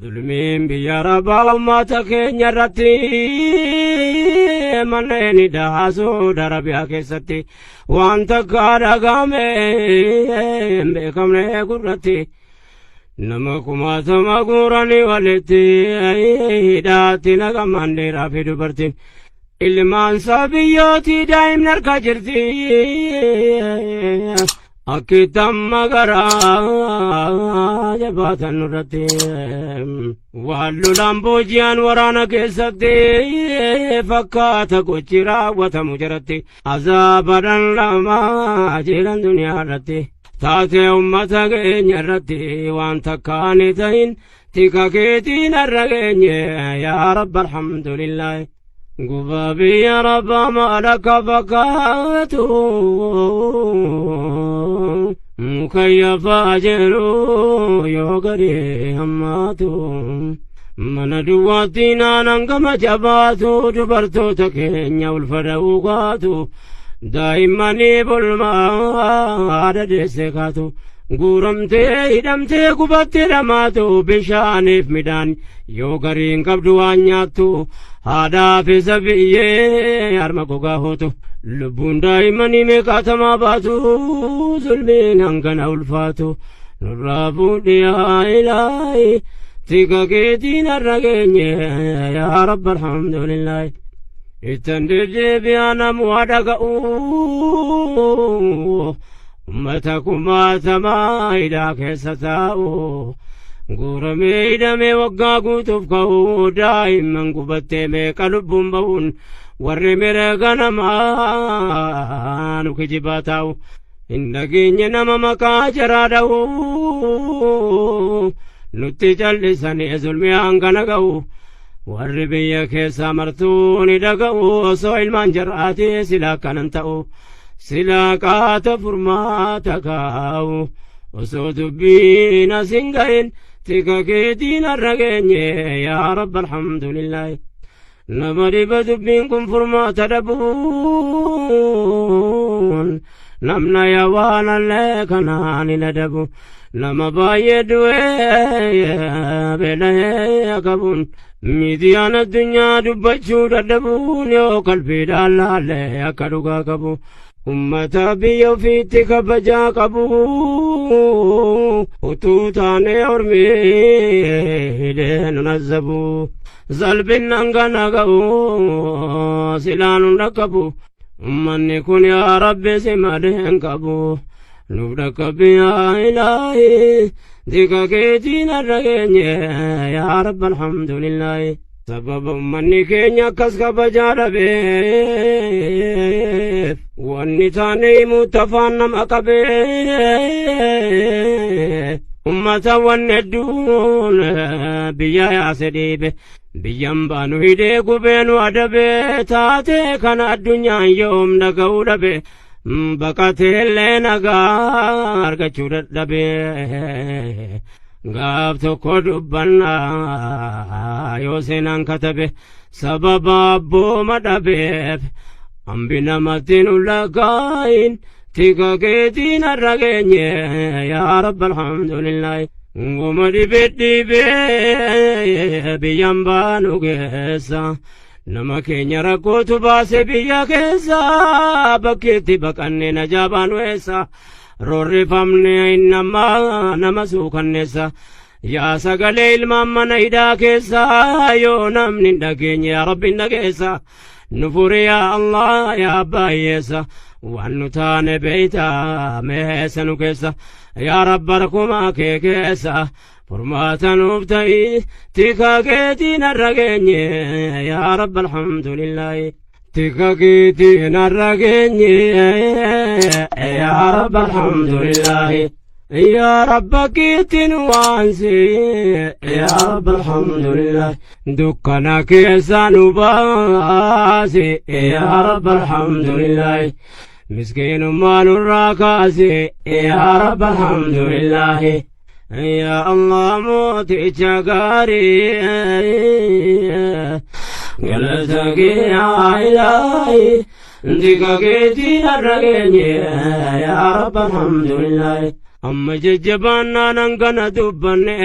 Zulmiin biyya arabaa uummata keenya irratti manneen hidhaa Suudi Arabiyaa keessatti waan takka dhagahame hin beekamne gurratti nama kumaatama guuranii walitti hidhaatti naqaman dhiiraa fi dubartiin ilmaan isaa biyyootii daa'imni harka jirti. Akkitti amma garaa jabaatan nurratti waan lolaan booji'an waraana keessatti fakkaata gochi raawwatamu jaratti azaaba dhandhamaa jiran duniyaa irratti taatee ummata keenya irratti waan takkaan ta'in tika keetiin har'a geenye yaa rabba alhamdulillaahi. Gubaa biyya rabbaa maal akka fakkaatu mukayyafaa jiru yoo gadi hammaatu mana duwwaatti naanan gama jabaatu dubartoota keenya ulfa da'uu kaatu daa'immanii bulmaa dadeesse kaatu guuramtee hidhamtee gubattee dhamaatu bishaaniif midhaan yoo gariin qabdu waan nyaattu haadhaaf isa biyyee harma gogaa hootu lubbuun daa'immanii meeqaatamaa baatu zulmiin hangana ulfaatu nurraa fuudhi yaa ilaahi tika keetiin har'a geenye yaa rabba alhamdulillaahi ittan deddeebi'aa namu haa dhaga'u ummata kumaatamaa hidhaa keessa taa'u guuramee hidhamee waggaa guutuuf ka'u daa'imman gubattee meeqa lubbuun ba'uun warri mirga namaa nu kijibaa taa'u hin dhageenye nama maqaa jaraa dha'u nutti callisanii zulmii hangana ga'u warri biyya keessaa martuu ni dhaga'u osoo ilmaan jaraatii silaa akkanan ta'u silaa qaata furmaata kaa'u osoo dubbiin as hin ga'in tika keetiin har'a geenye yaa rabba alhamdulillaahi nama dhiba dubbiin kun furmaata dhabuun namna yaa waan allee kanaan hin adabu nama baay'ee du'ee beela'ee qabuun miidiyaan addunyaa dubbachuu dadhabuun yoo qalbiidhaan laallee akka dhugaa qabu ummata biyya ofiitti kabajaa qabu utuu taanee ormii hidhee nun azzabu salphinnan kana ga'u silaa nun dhaqqabu ummanni kun yaa rabbi si malee hin qabu nuuf dhaqqabi yaa ilaahi tika keetiin har'a geenye yaa rabbi alhamdulillaahi sababa ummanni keenya akkas kabajaa dhabeef wanni taane himuutti afaan nama qabee ummata wanni hedduun biyya yaase dhiibe biyyan baanu hidhee gubeenu adabee taatee kana addunyaan yoom dhaga'uu dhabe baqateellee nagaa argachuu dadhabee gaaf tokko dubbannaa yoo seenaan katabe sababa abbooma dhabeef hambi namatti nu lakkaa'in tika keetiin har'a geenye yaa rabba alhamdulillaahi guma dhibee dhibee biyyan baanu keessa nama keenya rakkootu baase biyya keessa bakkeetti baqanne najaa baanu eessa roorrifamne nama nama suukanneessa yaa sagalee ilmaan mana hidhaa keessa yoo namni hin dhageenye yaa rabbi hin dhageessa nu furi yaa allah yaa abbaa hiyyeessa waan nu taane beeyta meessa nu keessa yaa rabba rakkumaa kee keessa furmaata nuuf ta'i tika keetiin har'a geenye yaa rabba alhamdulillaahi tika keetiin har'a geenye yaa rabba alhamdulillaahi yaa rabba keetiin waansi yaa rabba alhamdulillaahi dukkana keessa nu baasi yaa rabba alhamdulillaahi miskiinummaa nurraa kaasi yaa rabba alhamdulillaahi yaa allah mooticha gaarii galata kee yaa ilaahi tika keetiin har'a geenye yaa rabba alhamdulillaahi amma jajjabaannaan hangana dubbanne.